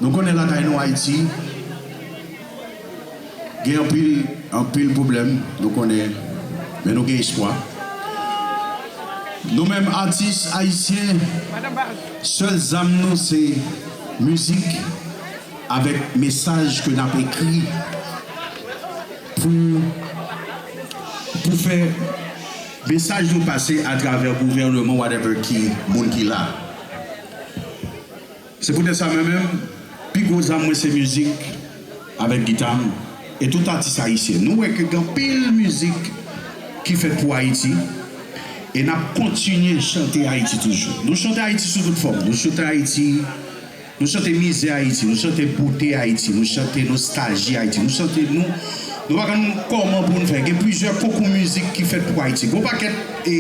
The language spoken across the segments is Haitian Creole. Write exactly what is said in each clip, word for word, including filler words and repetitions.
Nou konnen lakay nou Ayiti, gen anpil, anpil pwoblèm, nou konnen, men nou gen espwa. Nou menm atis ayisyen, sèl zam nou se mizik avèk mesaj ke n ap ekri pou, pou fè mesaj nou pase atravè gouvènman, whatever ki moun ki la. Se poutèt sa mwen menm, pi gwo zam mwen se mizik avèk gita m e tout atis ayisyen. Nou wè ke gen anpil mizik ki fèt pou Ayiti e n ap kontinye chante Ayiti toujou. Nou chante Ayiti sou tout fòm. Nou chante Ayiti, nou chante mizè Ayiti, nou chante bote Ayiti, nou chante nostalji Ayiti, nou chante nou, nou pa konn kòman pou n fè. Gen plizyè konkou mizik ki fèt pou Ayiti. Gon pakèt, e,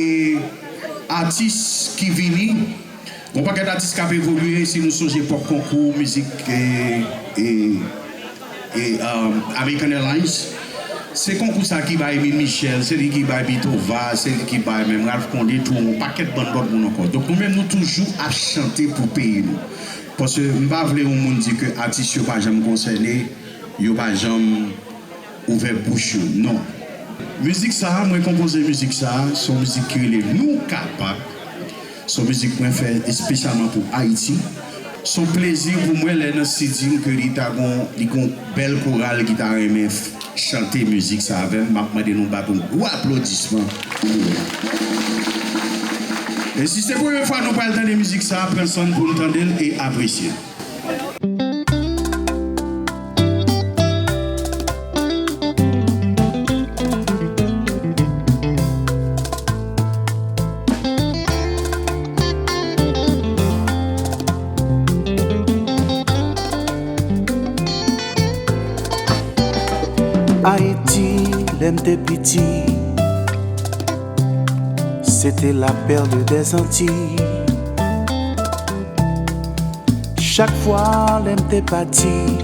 atis ki vini, gon pakèt atis k ap evolye, si nou sonje epòk konkou mizik, e, e, e, um, American Airlines, se konkou sa ki bay Emile Michel, se li ki bay Beethoven, se li ki bay menm Ralph Condé tou, yon pakèt bann lòt moun ankò. Donk nou menm nou toujou ap chante pou peyi nou. Paske m pa vle yon moun di ke atis yo pa janm konsène, yo pa janm ouvè bouch yo, non. Mizik sa a, mwen konpoze mizik sa a, se yon mizik ki rele Nou Kapab. Se yon mizik mwen fè espesyalman pou Ayiti. Se yon plezi pou mwen lè Nancy di m ke li ta gon, li gon bèl koral ki ta renmen f-, chante mizik sa avè m. M ap mande nou bat yon gwo aplodisman pou yo. E si se premye fwa nou pral tande mizik sa a, pran san n pou n tande l e apresye l. Ayiti, lè m te piti, se te la perle des Antilles. Chak fwa lè m te pati,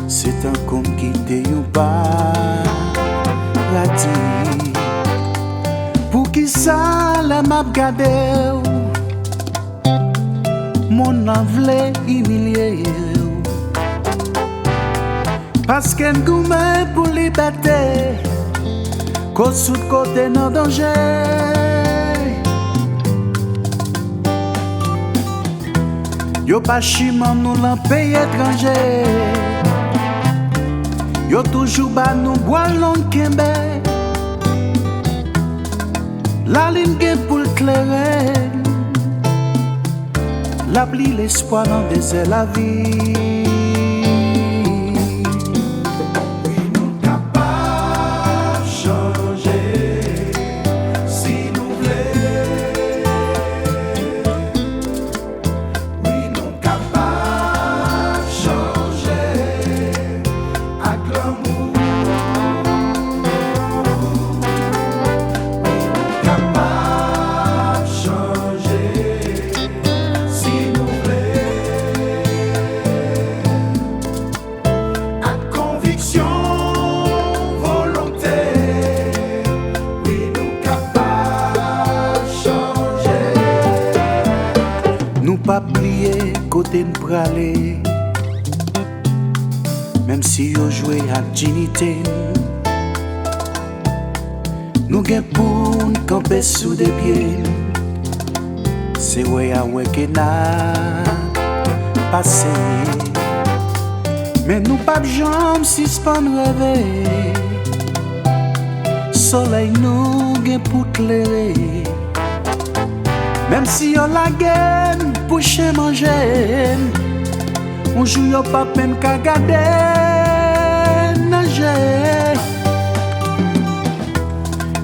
se tankou m kite yon paradi. Poukisa lè m ap gade w, monn nan vle imilye w? Paske n goumen pou libète, koz tout kote nan danje. Yo pa chiman nou lan peyi etranje. Yo toujou ba nou bwa long kenbe. Lalin gen pou l klere n. Lapli lespwa nan dezè lavi. Wi, nou kapab chanje si nou vle. Wi, nou kapab chanje ak lanmou. Wi, nou kapab chanje si nou vle. Ak konviksyon, volonte, wi, nou kapab chanje. Nou p ap bliye kote n prale, menm si yo jwe ak diyite n. Nou gen pou n kanpe sou de pye n. Se wè a wè ke n ap pase. Men nou p ap janm sispann reve. Solèy nou gen pou klere. Menm si yo lage n pou chen manje n, yon jou yo p ap menm ka gade n nan je.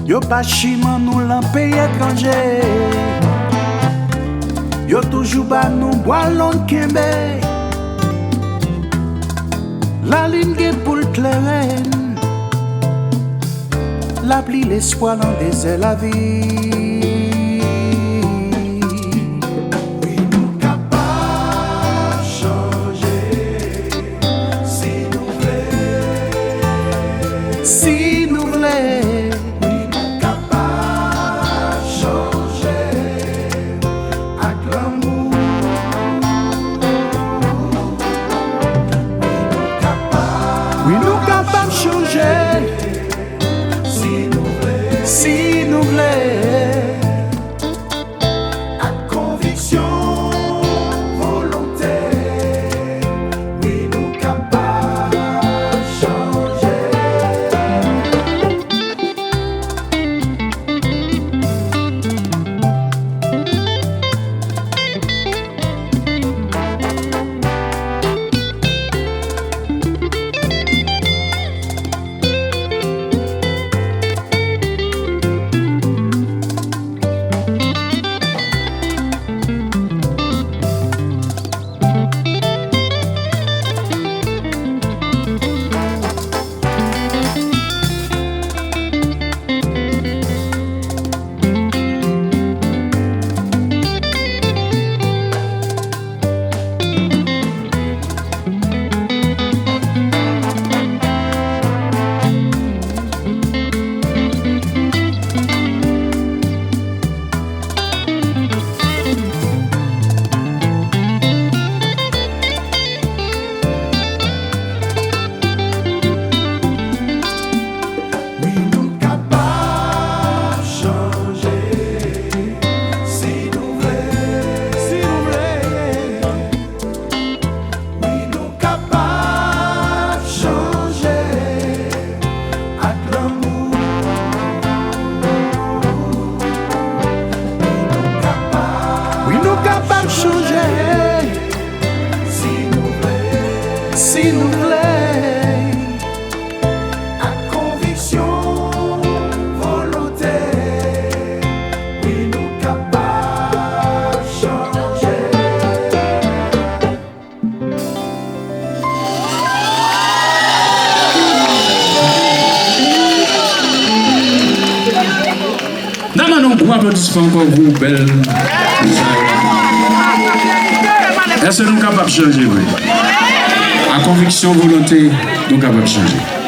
Yo pa chiman nou lan peyi etranje. Yo toujou ba nou bwa long kenbe. Lalin gen pou l klere n. Lapli lespwa lan dezè lavi. Wi, nou kapab chanje si nou vle. Si nou vle. Wi, nou kapab chanje ak lanmou. Si nou vle, ak konviksyon, volonte, wi, nou kapab chanje. N a mande yon gwo aplodisman ankò pou bèl mesaj la. Èske nou kapab chanje vre? A konviksyon, volonte, nou kapab chanje.